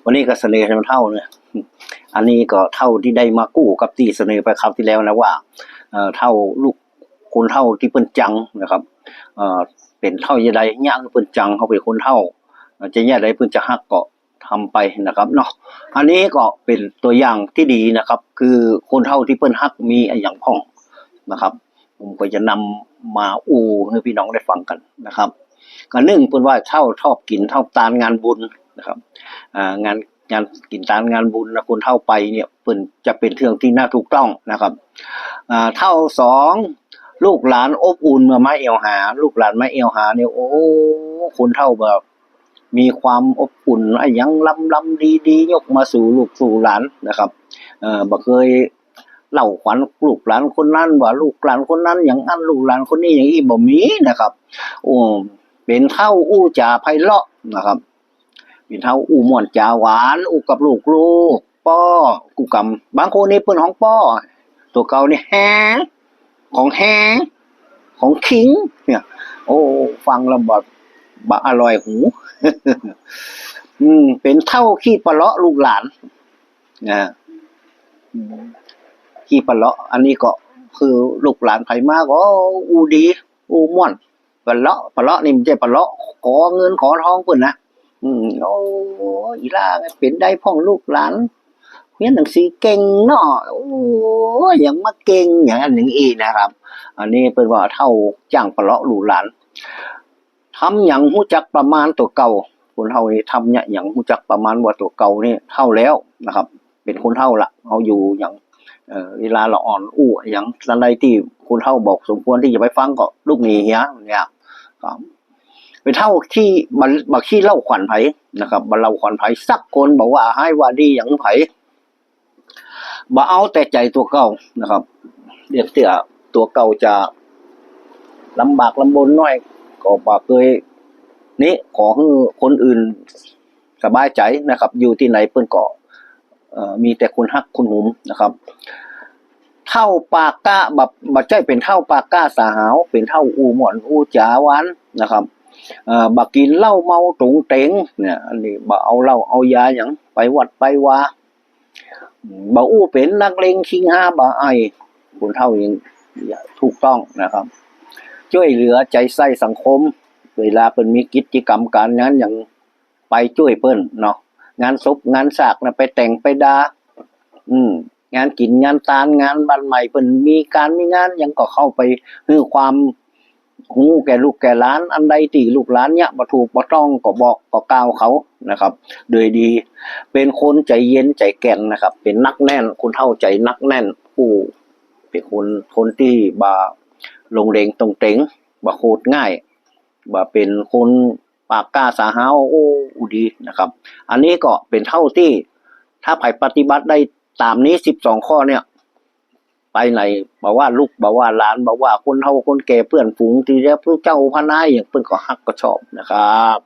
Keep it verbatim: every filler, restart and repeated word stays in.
วันนี้ก็เสนอให้มันเฒ่าเนี่ย อันนี้ก็เฒ่าตี้ได้มากู้กับตี้เสนอไปคราวตี้แล้วนะว่า เอ่อ เฒ่าลูก คนเฒ่าตี้เปิ้นจังนะครับ เอ่อ เป๋นเฒ่าจะใดเยียะหื้อเปิ้นจัง เฮาเป๋นคนเฒ่า จะเยียะใดเปิ้นจะฮักก็ทำไปนะครับเนาะ อันนี้ก็เป๋นตั๋วอย่างตี้ดีนะครับ คือคนเฒ่าตี้เปิ้นฮักมีอะหยังพ่องนะครับ ผมก็จะนำมาอู้หื้อปี้น้องได้ฟังกั๋นนะครับ ก็นึ่งเปิ้นว่าเฒ่าชอบกิ๋น เฒ่าตานงานบุญนะครับ อ่า งาน งานกิ๋นตานงานบุญนะ คนเฒ่าไปเนี่ย เปิ้นจะเป๋นเรื่องตี้น่าถูกต้องนะครับ อ่า เฒ่าสอง ลูกหลานอบอุ่นเมื่อมาแอ่วหา ลูกหลานมาแอ่วหาเนี่ย โอ้ คนเฒ่าแบบ มีความอบอุ่นอะหยังลำๆ ดีๆ ยกมาสู่ลูกสู่หลานนะครับ เอ่อ บ่เกยเล่าขวัญลูกหลานคนนั้นว่าลูกหลานคนนั้นอย่างอั้น ลูกหลานคนนี้อย่างอี้ บ่มีนะครับ โอ้ เป๋นเฒ่าอู้จ๋าไพเราะนะครับ เป๋นเฒ่าอู้ม่วนจ๋าหวาน อู้กับลูกๆ ป้อ กู้กำ บางคนนี่เปิ้นฮ้องป้อ ตั๋วเก่านี่แฮง ของแฮง ของคิง เนี่ย โอ้ ฟังแล้วบ่ บ่อร่อยหู อืม เป๋นเฒ่าขี้ปะเลาะลูกหลาน นะ อืม ขี้ปะเลาะ อันนี้ก็คือลูกหลานใผมาก็อู้ดี อู้ม่วน ปะเลาะ ปะเลาะนี่มันจะปะเลาะขอเงินขอทองเปิ้นนะ อืม โอ้ อีหล้าเป๋นใดพ่องลูกหลาน เฮียนหนังสือเก่งเนาะ โอ้ อย่างมาเก่งอย่างอั้นอย่างอี้นะครับ อันนี้เปิ้นว่าเฒ่าจ้างปะเลาะลูกหลาน ทำหยังฮู้จักประมาณตั๋วเก่า คนเฒ่านี่ทำเนี่ยหยังฮู้จักประมาณว่าตั๋วเก่านี่เฒ่าแล้วนะครับ เป๋นคนเฒ่าละ เฮาอยู่หยัง เอ่อ เวลาละอ่อนอู้หยังอันใดตี้คนเฒ่าบอกสมควรตี้จะไปฟังก็ลุกหนีเหียเนี่ย ครับ เป๋นเฒ่าตี้บ่ บ่ขี้เล่าขวัญใผนะครับ บ่เล่าขวัญใผสักคน บ่ว่าฮ้ายว่าดีหยังใผ บ่เอาแต่ใจ๋ตั๋วเก่านะครับ เรื่องตี้ตั๋วเก่าจะลำบากลำบนหน้อย ก็บ่เกย นี่ขอหื้อคนอื่นสบายใจ๋นะครับ อยู่ตี้ไหนเปิ้นก็ เอ่อ มีแต่คนฮักคนหุมนะครับ เฒ่าปากก๊า บ่ บ่ใจ้เป๋นเฒ่าปากก๊าสาหาว เป๋นเฒ่าอู้ม่วนอู้จ๋าหวานนะครับ เอ่อ บ่กิ๋นเหล้าเมาตุงเต๋งเนี่ย อันนี้บ่เอาเหล้าเอายาหยัง ไปวัดไปวา บ่อู้เป๋นนักเลงคิงฮาบ่อาย คนเฒ่ายังถูกต้องนะครับ จ้วยเหลือใจ๋ใส่สังคม เวลาเปิ้นมีกิจกรรมก๋านงานหยังไปจ้วยเปิ้นเนาะ งานศพงานสากนะ ไปแต่งไปดา อืม งานกิ๋นงานตาน งานบ้านใหม่เปิ้นมีก๋านมีงานหยังก็เข้าไปหื้อความ ฮู้แก่ลูกแก่หลาน อันใดตี้ลูกหลานเยียะบ่ถูกบ่ต้องก็บอกก็กล่าวเขานะครับ โดยดี เป๋นคนใจ๋เย็นใจ๋แก่นนะครับ เป๋นนักแน่น คนเฒ่าใจ๋นักแน่น อู้ เป๋นคน คนตี้บ่ลงเลงตงเต๋ง บ่โขดง่าย บ่เป๋นคนปากก๊าสาหาว โอ้ อู้ดีนะครับ อันนี้ก็เป๋นเฒ่าตี้ ถ้าใผปฏิบัติได้ต๋ามนี้สิบสองข้อเนี่ย ไปไหน บ่ว่าลูก บ่ว่าหลาน บ่ว่าคนเฒ่าคนแก่ เปื้อนฝูงตี้เดียว ผู้เจ้าพระนายอย่างเปิ้นก็ฮักก็ชอบนะครับ